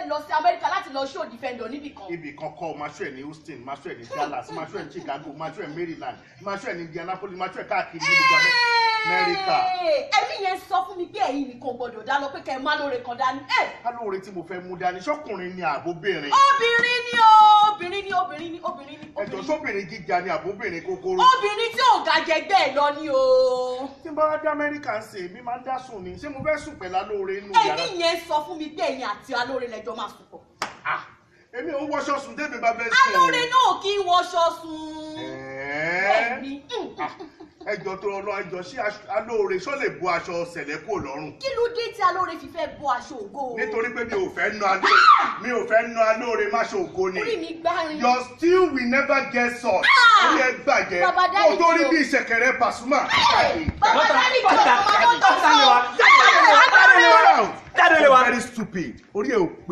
fẹ́ lọ sí Amẹ́ríkà láti lọ show defender níbì kan. Ibì kan kọ́, máa show ẹ̀ ní Houston, máa show ẹ̀ ní Dallas, máa show ẹ̀ ní Chicago, máa show ẹ̀ ní Maryland, máa show ẹ̀ ní Indianapolis, máa show ẹ̀ káàkiri ní gbogbo Amẹ́ríkà. Ẹ̀mí yẹn sọ fún mi pé ẹ̀yin nìkan gbọ́dọ̀ dá lọ, pé kẹ́ ẹ má lóore kan dání. Alóore tí mo fẹ́ mú dání, ṣọ́kùnrin ni àbóbìnrin? Obìnrin ni o, obìnrin ni, obìnrin ni, obìnrin ni. Ẹjọ́, sóbìnrin gíga ni àbóbìnrin kúkúrú? Obìnrin tí ò ga jẹgbẹ́ ẹ̀ lọ ni o. Tí n bá wá dé Amẹ́ríkà ń sè, èmi máa ń dá sùn ni. Ṣé mo fẹ́ sùn pẹ̀lú alóore inú yàrá? Ẹ̀mí yẹn sọ fún mi pé ẹ̀yin àti alóore lẹ́jọ́ máa sùn pọ̀. Ah, èmi ò ń wọṣọ sùn débi bá fẹ́ sùn. Alóore náà kì í wọṣọ sùn. Ẹ̀ẹ́. Bẹ́ẹ̀ni. Ah, ẹjọ́ tó lọ, ẹjọ́, ṣé alóore ṣó lè bọ́ aṣọ sẹ̀lẹ̀ kúrò lọ́rùn? Kí ló dé tí alóore fi fẹ́ bọ́ aṣọ ògo? Nítorí pé mi ò fẹ́ ná alóore, mi ò fẹ́ ná alóore má ṣe ògo ni. Orí mi gbárin. Your stew will never get salt. Orí ẹ gbàjẹ́. Bàbá Kó tó rí dáríjì o. bí ìṣẹ̀kẹ̀rẹ̀ Pasuma. Bàbá dáríjì o, ọmọ tó sọ. Jáde lé wa, jáde lé wa. Very stupid. Orí ẹ ò pé.